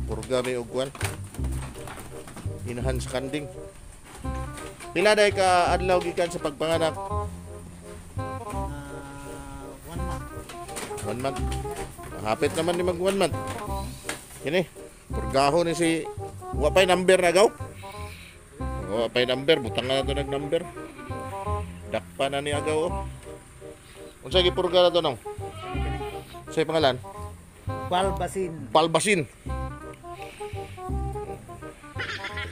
Purga may og kwan. Inahan sa kanding. Pila day ka adlaw gikan sa pagpanganak? 1 month. 1 month. Hapit naman ni mag 1 month. Kini, purgaho ni si wa pay number na gaw. Wa pay number, butang na to nag number. Dakpa na ni agaw. Oh. Unsa gipurga na to nong? Sa pangalan? Balbasin. Palbasin.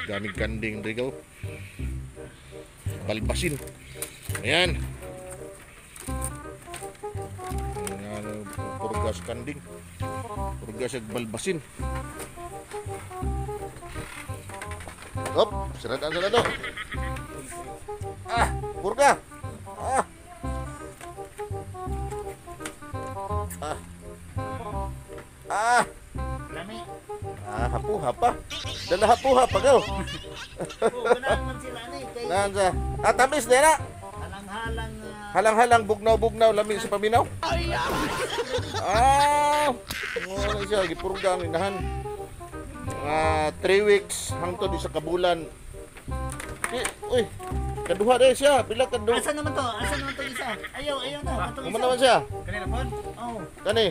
Gamig kanding rigaw. Palbasin. Ayan. Ayan, purgas kanding. Purgas ag balbasin. Hop, siradaan sa to. Ah, purga. Ah. Ah. Ah. Lami. Ah, hapuha pa. Dala hapuha pa gaw. Oh, ganahan man sila ni kay Naan sa. Ah, tamis na na. halang-halang Halang-halang bugnaw-bugnaw lami sa paminaw. Ah, wala siya gipurga ang inahan. Mga 3 weeks hangtod isa ka bulan. Eh, uy, kaduha dahil siya. Pila kaduha. Asa naman to? Asa naman to isa? Ayaw, ayaw na. Katong Kuman isa. naman siya. Kanina po? Oh. Kani.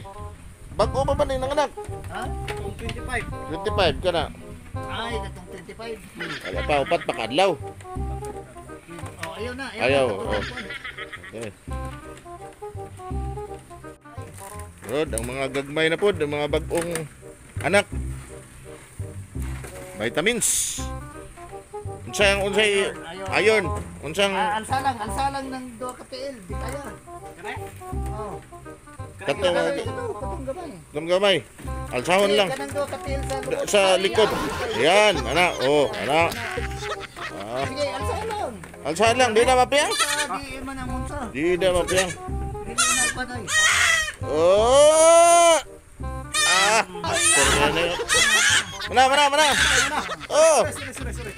Bago pa ba ni nanganak? Ha? Kung 25. 25 ka na. Ay, katong 25. Wala pa, upat pa kadlaw. Oh, ayaw na. Ayaw, na, oh. katong kuwan. Okay. Rod, ang mga gagmay na pod, ang mga bagong anak. Vitamins. Unsay ang unsay ayon, unsang Ah, alsalang, alsalang ng duha ka TL, di kaya. Kani? Oh. Katong Kato, katong gamay. gamay. Alsahon lang Kanang duha ka TL sa lubot. sa likod. Yan, ana, oh, ana. Ah, Sige, alsalang. alsahan lang, di na mapiyang. Ah, di man ang unsa. Di na mapiyang. Dili na pa day. Oh! Ah, sorry na yun. Mana, mana, mana. Oh! Sorry, sorry, sorry.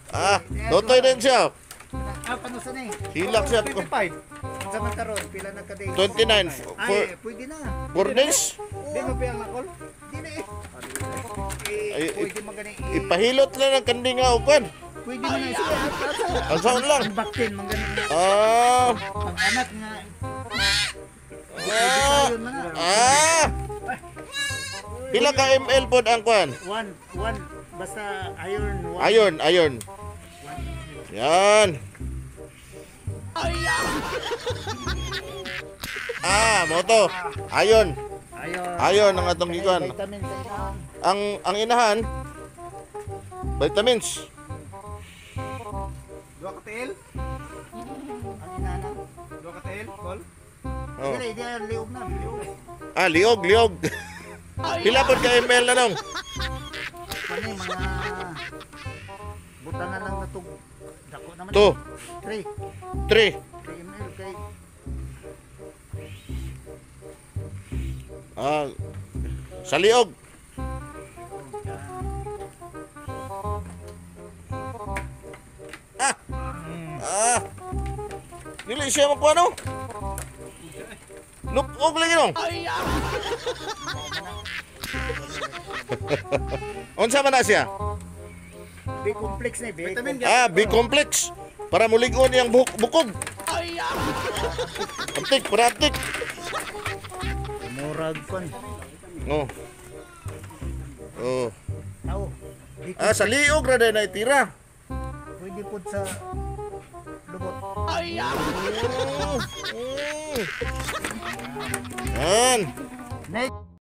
Ah, totoy din siya. Ah, panusa ni. Hilak siya. 25. Unsa man karon, pila na ka days? 29. Ay, pwede na. 4 days. Di mo piyang nakol? Di na eh. Ay, Eh, pwede man gani. eh, Ipahilot lang ang kanding nga upan. Pwede man na siya. Alsahon lang. Ang baktin man gani. Ah! Pag anak nga. Ah! Yun man na. Ah! Pila ka ml pod ang kwan? One, one. Basta iron, one. Ayon, ayon. Yan. Ah, moto. Ayon. Ayon. Ayon ang atong gikuan. Vitamin sa inahan. Ang inahan vitamins. Dua ka TL? Ang inahan. Dua ka TL? Call? Oh. Dili, di liog na, liog. Ah, liog, liog. Pila pod ka ml na nong? Kani mga butangan lang na tug. Dako naman. 2, 3. 3. 3 ml kay Ah, sa liog. Ah. Ah. Dili siya makuha no? Lupog lagi nong. Unsa man na siya? B complex ni B. Vitamin Ah, B complex. Para mulig-on iyang buhok bukog. Antik, para antik. Murag kon. Oh. Oh. Tao. B Ah, sa liog ra day na itira. Pwede pud sa lubot. Yan. Next.